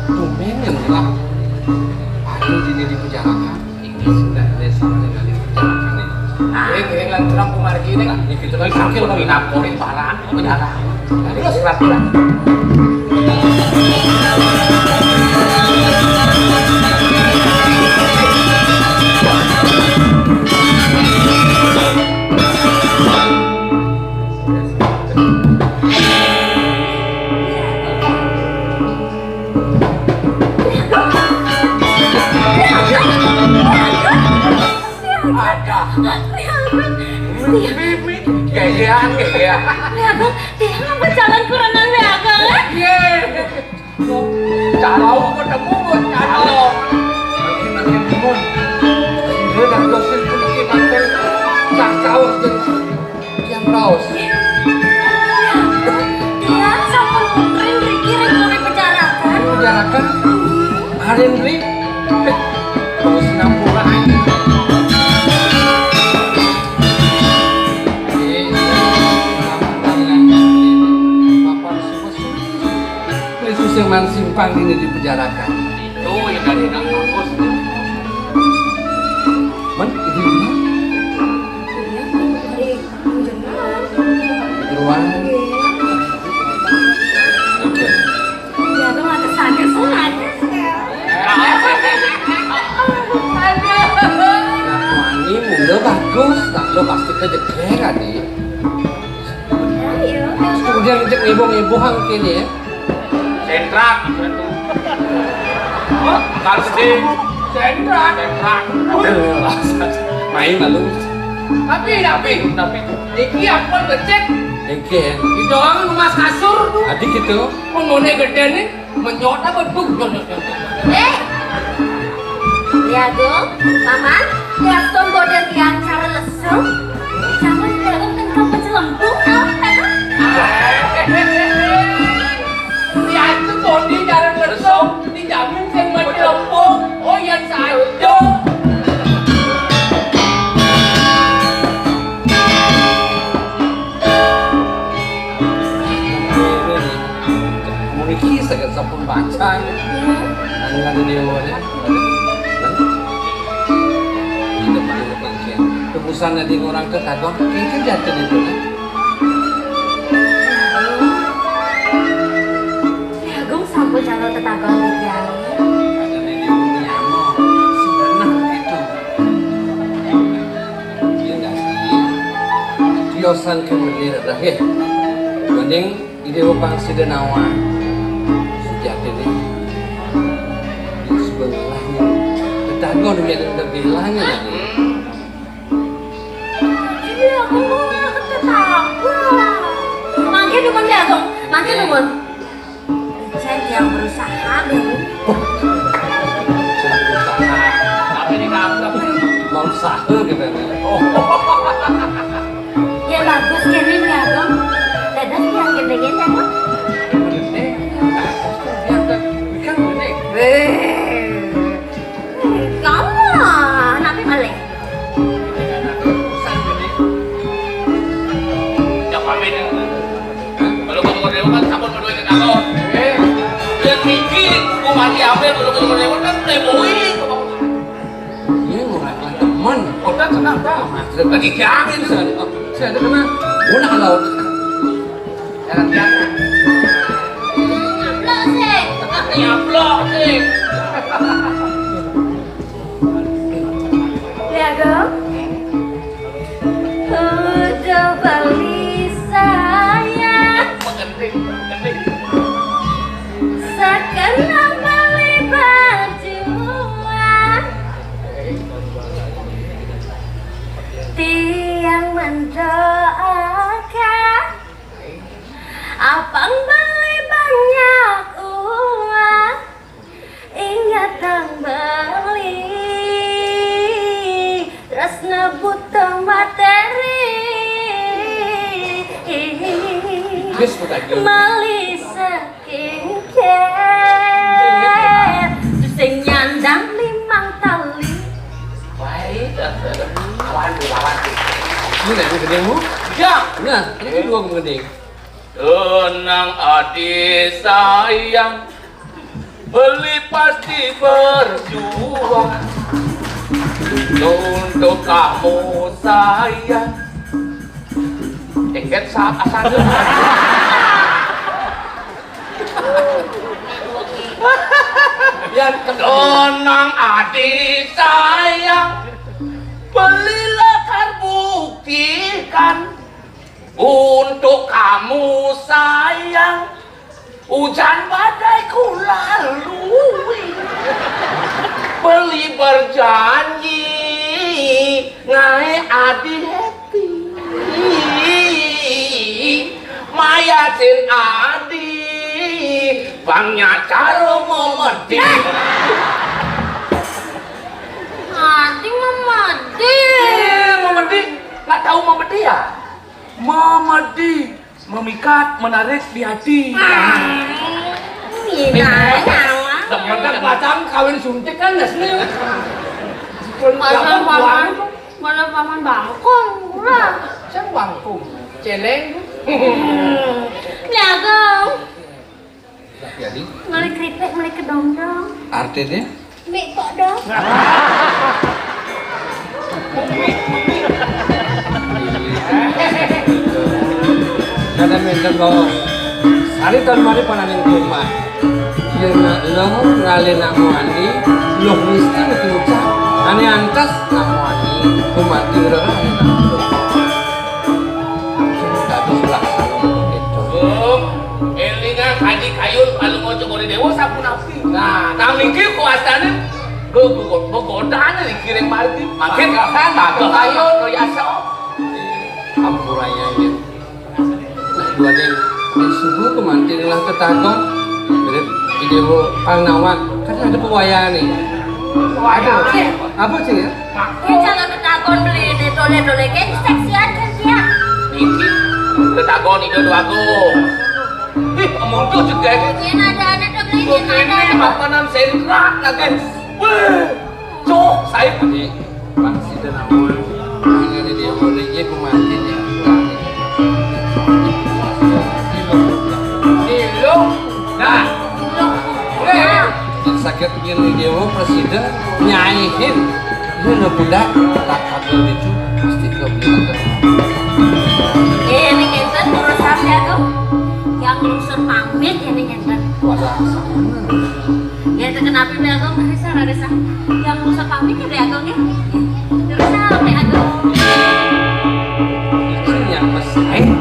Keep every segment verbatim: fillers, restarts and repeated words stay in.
Tumben ya lah. Aduh, ini di penjara kan. Ini sudah desa dengan di penjara kan ini. Éh, éh, lan terang kumargi nih. Lah, ini kita lagi sakit lagi lapor parah, penjara. Terus lapor. Ada. Mimpi, mimpi. Gegean, gegean. Lihat, Bang, dia ngapa jalan kurangan ya, Kang? Iya. Kalau ketemu buat kalau. Makin, makin timun. Dia dah dosen sedikit makin. Cak jauh jadi. Yang raos. Tiang sampun mungkring mriki ring puri pejarakan. Pejarakan? Harian ri. Terus ngampura. Éh, Bapak Susi. Ini susah man simpang ini di pejarakan. Itu yang dari nang bagus. Man, itu gimana? Iya, dari Keruan. Oke. Ya, tuh mata sadar, tuh sadar. Aduh. Nah, ini mula bagus, tak lo pasti ke jeger, Adi. Ayo. Kemudian cek ibu-ibu hang kene ya. Sentrat. Hah? Kalau gede. Sentrat. Sentrat. Main lalu. Tapi, tapi, tapi. Iki apa becek? Iki ya. Didorong emas kasur tuh. Adik gitu. Ngomongnya gede nih, menyot apa tuh? Éh. Lihat tuh, Paman, lihat tuh bodoh tiang cara lesu. Jangan jalan tentang pecelempung, apa? Lihat tuh bodoh cara lesu. Dijamin sing mati lempung. Oh, yang saja. Mriki saged sampun baca. Anu ada dewa ya. Tebusan dari orang ke kagok, kengken jatuh itu kan. Ki Agung sampun calon tetanggane tiyang. Ada di Gunung Yamo, sebenah gitu. Iya, nggak sih? Tiosan ke menir dah, ya. Mending ide pang sida nawa. Sejatine di sebelah, tetangga dunia dan bilang ya. Iya, aku mau tetangga. Mangke nuwun, Ki Agung. Mangke nuwun. Saya yang berusaha, Bu. Tapi di kantor mau usaha gitu. Oh. Ya bagus kene, Ki Agung. Dados yang gede-gede, Bu. Gede. Yang gede. Eh. Kamu lah, napi malih? Ya, pamit. Kalau kamu mau lewat, kan sampun berdua ke kantor. Eh, yang mikir, mau mati ambil, kalau kamu mau lewat, kan playboy. Iya, mau lewat teman. Udah, kenapa? Lagi jamin, saya, saya ada kenal. Guna kalau. Jangan, jangan. Nyaplok sih. Nyaplok sih. Lihat dong. Udah beli saya. Mengerti, mengerti. Sekena beli baju. Tiang mendoakan. Abang beli banyak uang, ingat nang beli, terus nebut materi. Yes, Pak Haji. Meli skincare, sing nyandang limang tali. Baik, lawan, lawan. Ini nggak gedemu? Ya. Nah, ini dua gedeng. Tenang, adik sayang. Beli pasti berjuang untuk kamu sayang. Deket saat asal. Yang kedonang adi sayang. Belilah kar buktikan untuk kamu sayang. Hujan badai ku lalui. Beli berjanji ngae adi happy. Mayasin adi bangnya caro memedi. Adi memedi. Eh, memedi. Nggak tahu memedi ya? Memedi. Memikat, menarik di hati. Ini nanya. Demen kan pasang kawin suntik kan, Leslie. Pasang paman, mana paman bangkong, ora. Sing bangkong. Celeng. Jago. Jadi, meli keripik, meli kedondong. Artinya? Mik kok dong. Kada menten bahwa hari tahun mari pananing kumat. Yen lo ngalih nak muani, lo mesti ngucap. Ane antas nak muani, kumat ora. Dados laksana begitu. Elingan Haji Kayul, Palungguh Cokor I Dewa sapunapi? Nah, nang niki kuwastane go-, go-, gogodane dikiring margi. Makin kan, makin ayo, ayo, yasa. Ampuraya, ya. Nah, duane, ning subuh kemanten lah tetagon. Mirip I Dewa Pangawan. Kan ada pewayane. Waduh. Apa sih, ya? Ki calon tetakon beli ini dole-dole, ki seksian kan dia. Iki tetakon itu dua aku. Ih, mundur juga ini. Ini ada, ada tuh beli, ini ada. Ini makanan sentral lagi. Weh, cok, saya beli. Bang, sida nawang. Ini dia boleh, ya, kumatin ya. Silung. Nah. Weh. Sakit gini dia mau presiden nyaihin. Lu udah budak, tak kabel itu pasti ke budak. Eh, ini ngenten urusan ya tuh. Yang urusan pamit ini ngenten. Wala sama. Ya, itu kenapa Beli Agung? Risa, Risa. Yang urusan pamit ya Beli Agung ya. Risa, Beli Agung. Yang pesaing.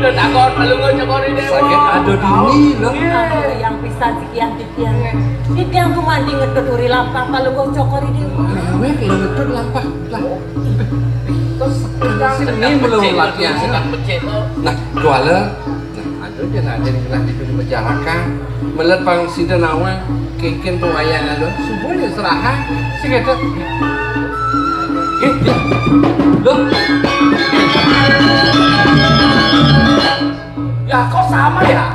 Tetakon Palungguh Cokor I Dewa. Sakit ada dini loh. Iya. Yang pisan sekian titiang. Titiang tuh mandi ngedut uri lampah Palungguh Cokor I Dewa. Lewek lo ngedut lampah. Lah. Terus sini belum latihan. Nah, kuala. Nah, aduh, jangan ada yang pernah dituduh masyarakat. Melet pang sida nawang, kengken pewayang aduh. Subuh ya serahan. Sing ada. Hit, ya. Loh. Ya, kok sama ya?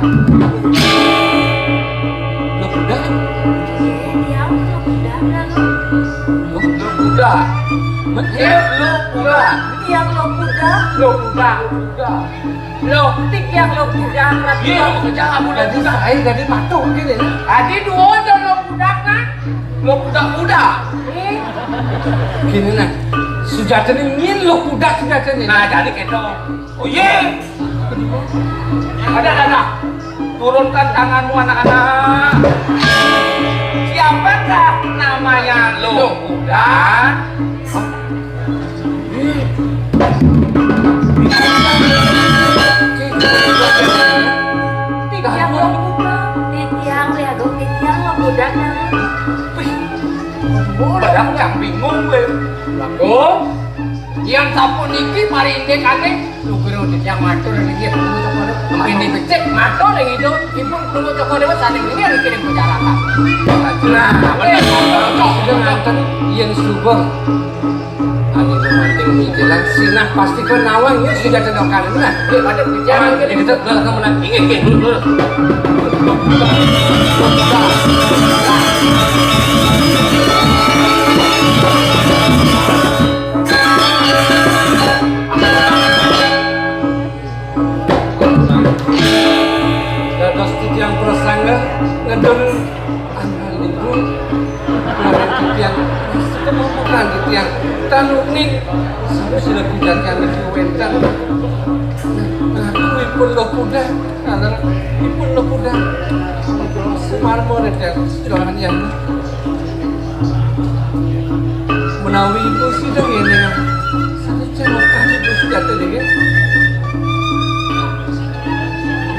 Loh, udah. Iya, dia udah, udah, udah. Loh, udah. Iya, lo udah. Iya, lo udah. Lo udah, udah. Lo, tik yang lo udah, ngerti. Iya, lo kerja kamu udah. Jadi udah. Saya jadi patuh gini. Tadi dua udah lo udah kan? Lo udah, udah. Eh. Gini nah, sujatine ngin lo udah sujatine. Nah, jadi gitu. Oh, iya. Ada, ada, ada. Turunkan tanganmu, anak-anak. Siapakah namanya lo udah? Titiang lo budak. Titiang ya, Gung, titiang lo budak, ya. Wih, padahal yang bingung gue. Bagus. Yang sapu niki mari ini kane. Lu kira titiang matur niki, ini becik matur yang itu. Ibu lu mau coba lewat sana ini yang kirim ke Jakarta. Nah, bener. Cocok, cocok. Yang subeng. Anu gumanti mikiran sinah pasti ku nawang, ya sudah tendokan. Nah, ya pada bicara. Ini kita telah kamu nak. Ingat, ingat, dulu, dulu. Tiang, sekemupukan di tiang. Tanuning, sami sila pujatian niki wénten. Ngaku ipun Loh Kuda, alah, ipun Loh Kuda. Semar murid yang sejolahan yang. Menawi ibu sida ngéné, sami cengok ibu sejati niki.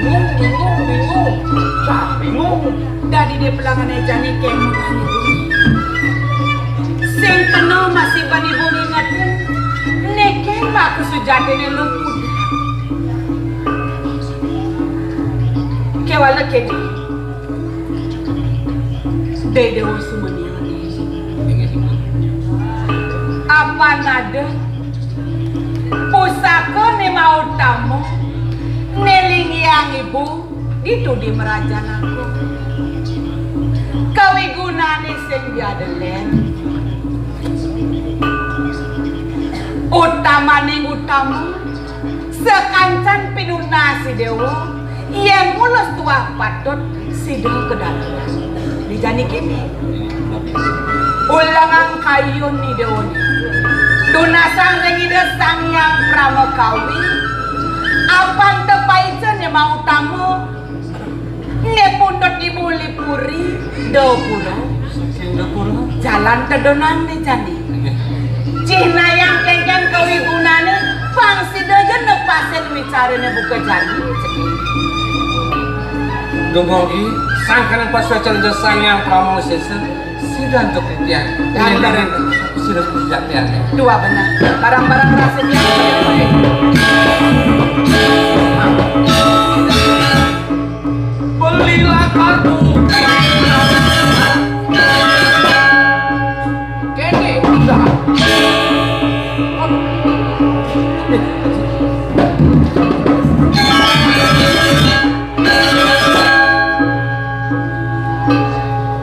Bingung, bingung, bingung. Cah bingung. Dadi dé pelangané jani kén mengani bumi. Sing kena masih bani bumi ngetin. Nekén baku sujatiné luput. Kéwala kéné. Dé Déwa Sumaniané. Apan ada pusaka né mautama, né linggiang ibu, ditu di merajan aku. Kawigunané sing diadelén. Utamaning utama, sakancan pinunas Déwa, yén mulus tuah patut sida kadatuan. Di jani kéné. Ulengang kayun Déwa. Tunasang ring Ida Sang Hyang Pramakawi, apan tepaica né mautama, né pundut di Bali Puri, Dapura. Saking Dapura. Jalan tedonan né jani. Nggih. Cihnayang kénkén kawigunané, pang sida ja nepasin wicarané buka jani. Dumugi sangkaning pasuécan Ida Sang Hyang Parama Wisésa, sida antuk titiang. Kang Barang. Sida pujatian. Dua benar. Barang-barang rasa tiang. Belilah kartu. Kéné udah.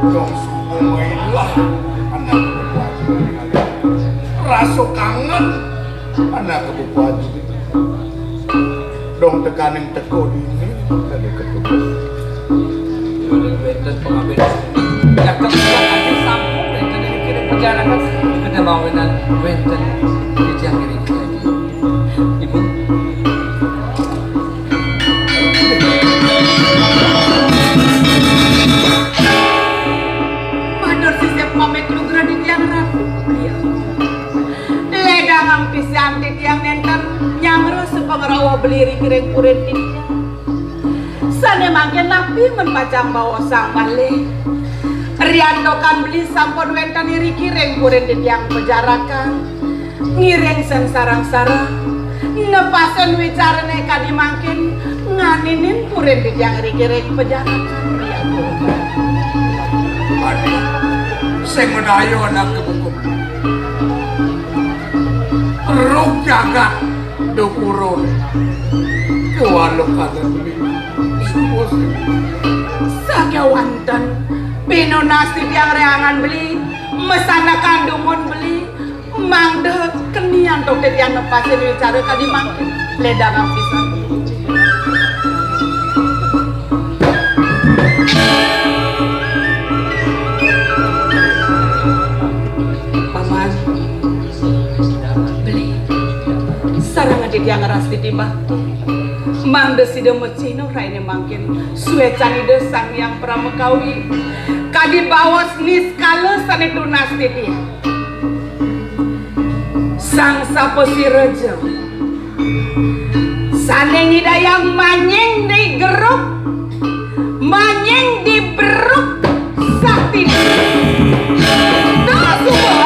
Dong suku mainlah anak buah. Rasa kangen anak buah. Dong tekaning teka dini dadi ketugas. Wénten pangabén. Cakep, cakep, sampun wénten ing kiring pejarakan. Kita mawinan wénten titiang ngiring. Ibu. Matur sisip pamit lugra titiang Ratu. Lédangang pisan titiang nénten nyanggra sapangrauh beli ring kiring purin titiang. Sané mangkin napi men pacang baosang malih. Riantukan beli sampun wénten ring kiring purin titiang pejarakan. Ngiring sing sareng-sareng. Nepasin wicarané kadi mangkin nganinin purin titiang ring kiring pejarakan. Aduh, sing madaya anak kebukuh. Ruk jagat Dapura. Kéwala kadén beli. Sakéwanten pinunas titiang réangan beli, masandekan dumun beli, mangda keni antuk titiang nepasin wicara kadi mangkin. Lédangang pisan. Paman. Beli. Sareng titiang ngrastiti bakti. Mangda sida macihna rainé mangkin suécan Ida Sang Hyang Pramakawi. Kadi baos niskala sané tunas titiang. Sang sapasira ja sané nyidayang manying di geruk, manying di beruk sakti. Terus subuh.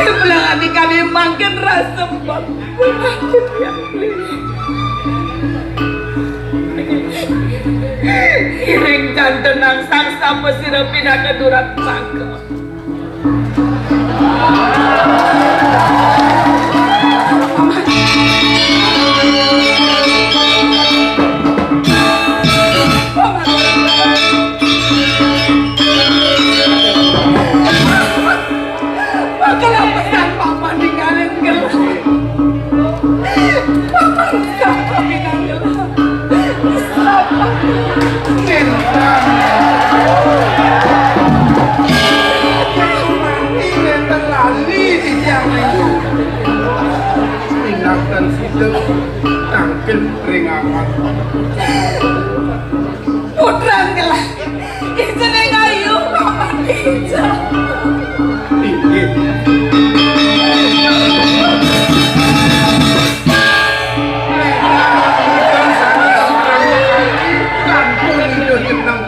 Sebelah ati kami mangkin rasa bang. Iring janten nang sang sapa sira pinaka durat mangga. Bakal pesan Paman ninggalin gelah. Paman sapa pinang gelah. Sapa? Nentang. Ini nenten lali di tiang ning. Ninggalkan sidek tangkil ringangan. Putrang gelah. Ijine ngayu, Paman Ija. Inggih. Kantun ida jeneng.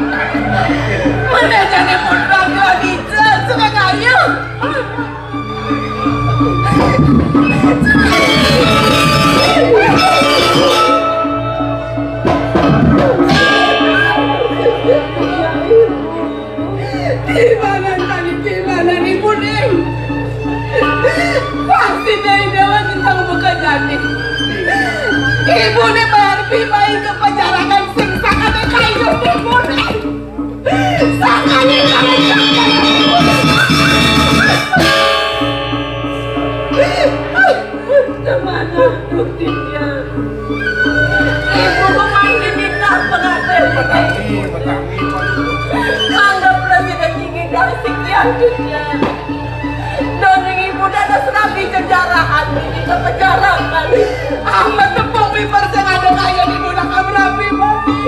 Menejane putrang gelah Ija, ijine ngayu. Di mana tadi, di mana ibu ning? Pasti dari dewa tentang buka jani. Ibu ning bayar pibai ke penjarakan sing sakane kayu ibu ning. Sakane kayu. Kemana buktinya? Ibu memanggil kita pengantin. Petani, petani. Mangga presiden tinggi dari sekian dunia. Doning ibu dados rabi jejarahan, ini kepenjarahan. Amat tepung piper sing ada kaya di budak amrabi mati.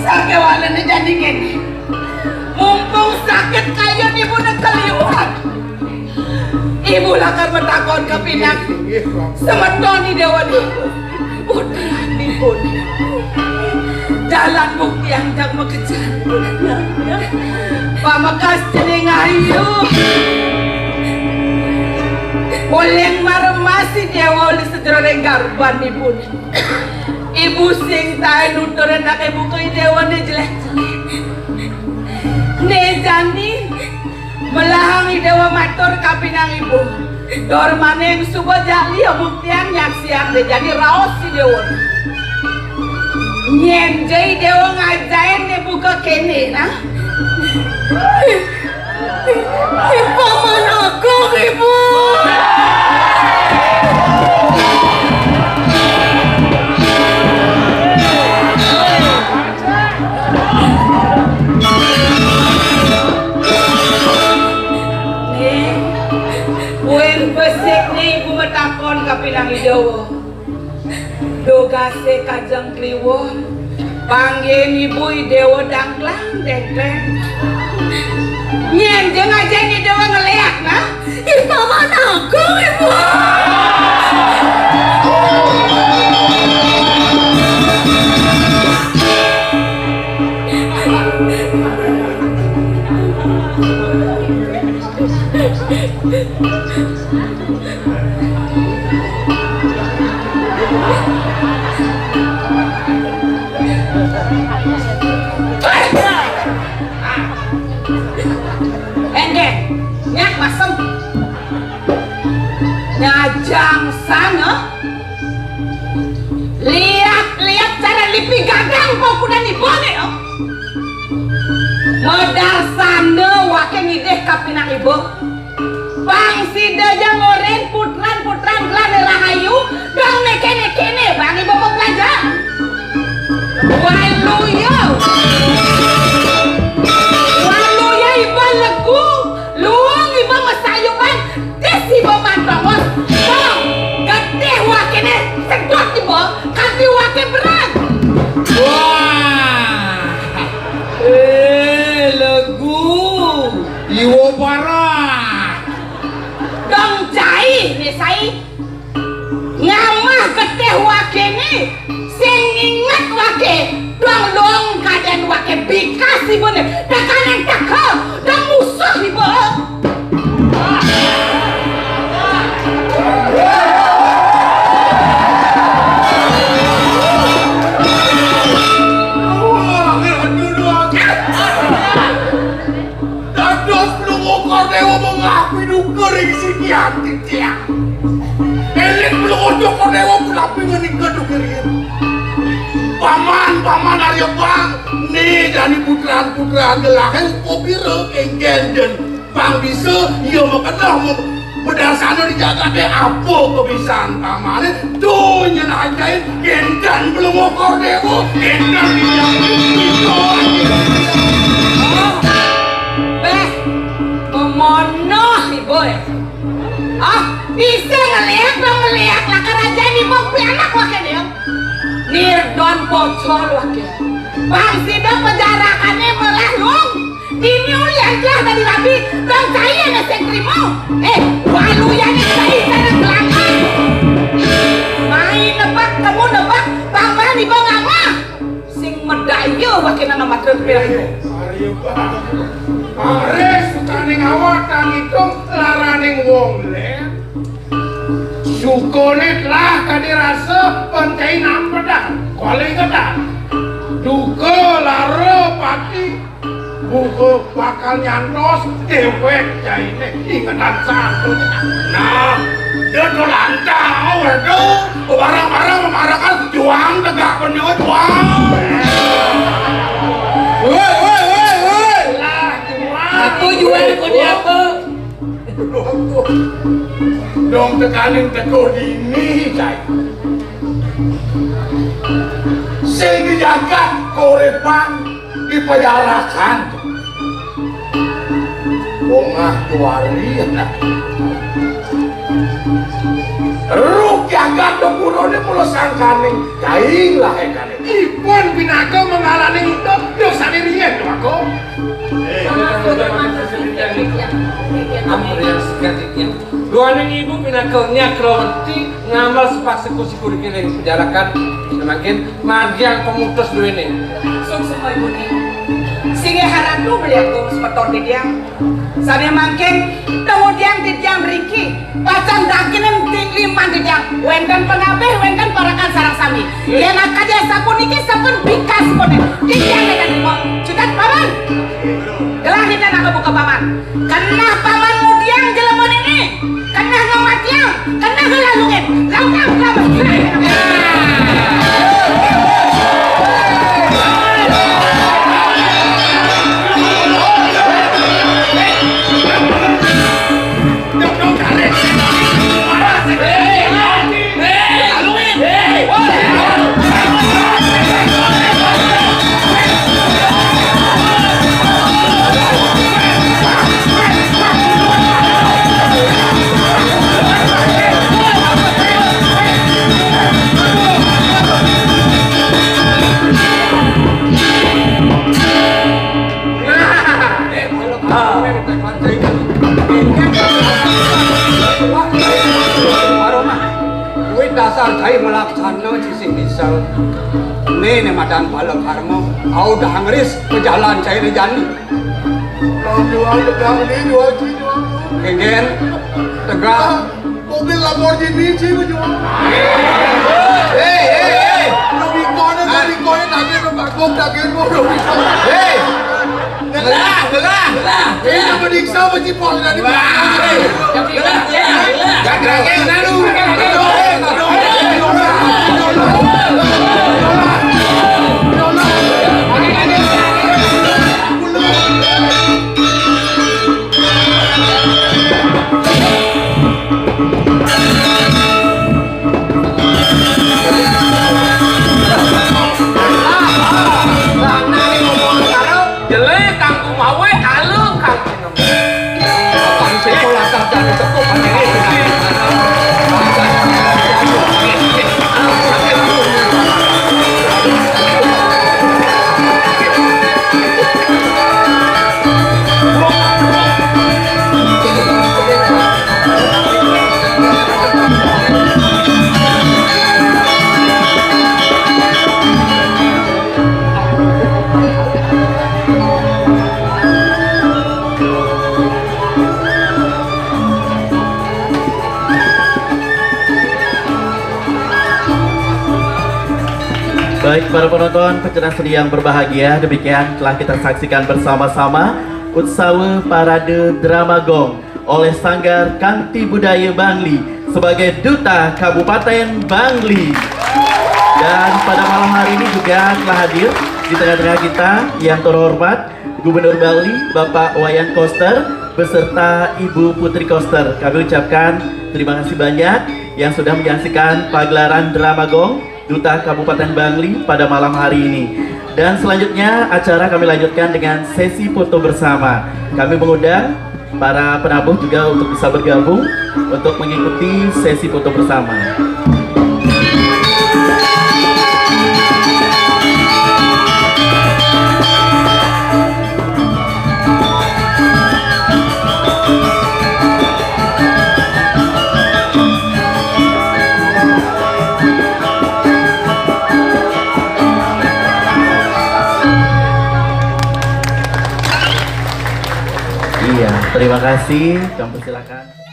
Sakewanane jadi kene. Mumpung sakit kaya ibu nekeliwan. Ibu lakar metakon kapinak. Semeton i dewa niku. Putranipun. Dalan bukti yang jak mekejar. Pamekas jeneng ayu. Oleng maremasi dewa oleh sejeroning garbanipun. Ibu sing tae nuturin anak ibu ke dewa ne jelek-jelek. Ne jani. Melahang i dewa matur kapinang ibu. Dormaning suba jali buktian nyaksian de jadi raos i dewa. Nyen je i dewa ngajain ibu ke kene, nah. Paman Agung, ibu. Ning, kuwi besikne ibu metakon kapinang i dewa. Dogase Kajeng Kliwon, panggen ibu i dewa dangklang dengkleng. Nyen je ngajain i dewa ngeleak, nah? Ih, Paman Agung, ibu. Enggih, nyak masem. Ngajang sana. Lihat-lihat cara lipi gadang pokudane bone, oh. Modar sana wake ngidih kapinang ibu. Pang sida ja ngoren putran-putran gelane rahayu, dong nekene-kene bang ibu pelajar. Waluya. Waluya ibu legu, luung ibu mesayuban, tis ibu mantongos. Dong, getih wakene, sedot ibu, kanti wake berang. Wah. Eh, legu. Iwo parah. Dong cai, ne sai. Ngamah getih wakene, sing inget wake. Dong dong Kadén waké bikas ibuné, tekaning teka, dong musuh ibu. Dados Blungokor Déwa mengaku duka ring siki ati tiang. Éling Blungokor Déwa punapi ngenika duka riin. Paman, paman Arya Bang, né jani putran-putran gelahé upapira kéngkén jén pang bisa ia makedah me-, madarsana di jagaté apa kabisan pamané, to nyén ajain kénten Blungokor Déwa, kénten Béh, memonoh ibu ya. Ah, bisa ngeliat dong ngeliat lah kerajaan ibu pianak wakil dia. Nirdon pocol wakil. Bang sida penjarakannya malah lung. Dini ulian telah tadi rabi, bang saya na sing trimo. Eh, walu ya ni saya sana kelangkang. Main nebak, kamu nebak, bang bang ibu ngamah. Sing medaya waké nang matra kepéling. Arya Bang. Aré sukaning awak tan itung laraning wong lén. Sukané telah kadi rasa pantai nampedan. Kuali ketan. Duka lara pati. Buka bakal nyantos déwék jainé ingenan satu. Nah, dia tuh lantang, waduh, barang-barang memarakan juang tegak penyo juang. Woi, woi, woi, woi. Lah, juang. Aku juang, kau apa? Dong tekaning teko dini, cai. Sing dijagat korepan dipajarakan. Bongah tuari. Ruh jagat tempurane mula sangkaning kaing lah ekane. Ipun pinaka mengalaning ida dosane riyen, Dwagung. Ampun yang segan titiang. Duaning ibu pinaka nyakrawarti ngamel sepak seku siku dikiring penjarakan. Semakin margiang pemutus duene. Suksma ibune. Singgih Ratu beli aku semeton titiang. Sane mangkin, kemudian titiang riki, pacang dagingin ting liman titiang. Wenten penabih, wenten parakan sareng sami. Yen akadi sapuniki sampun bikas pune. Titiang nek terima. Cutet paman. Gelah titiang nak buka paman. Kenah paman mudiang jelema niki. Kenah ngamatiang. Kenah ngelalungin. Lautang selamat. Kuwi dasar cai melaksana ci sing misal. Né né madan bala karma, au dah ngris pejalan cai né jani. Dua, dua, dua, dua, dua. Kengken, tegak. Mobil Lamborghini sih, Bu, cuma. Hei, hei, hei. Rubicon, Rubicon, lagi, Rubicon, lagi, Rubicon. Hei. Gelah, gelah, gelah. Ini apa diksa, apa cipol tadi? Gelah, gelah, gelah. Gak gerak, gerak, lalu. Jelek kang kumawe, alung kang jeneng. Apa sing pola sabdane tepuk hati. Baik, para penonton pencerna seni yang berbahagia, demikian telah kita saksikan bersama-sama Utsawa Parade Drama Gong oleh Sanggar Kanti Budaya Bangli sebagai Duta Kabupaten Bangli. Dan pada malam hari ini juga telah hadir di tengah-tengah kita yang terhormat Gubernur Bali, Bapak Wayan Koster, beserta Ibu Putri Koster. Kami ucapkan terima kasih banyak yang sudah menyaksikan pagelaran Drama Gong Duta Kabupaten Bangli pada malam hari ini. Dan selanjutnya acara kami lanjutkan dengan sesi foto bersama. Kami mengundang para penabuh juga untuk bisa bergabung untuk mengikuti sesi foto bersama. Iya, terima kasih. Kami persilakan.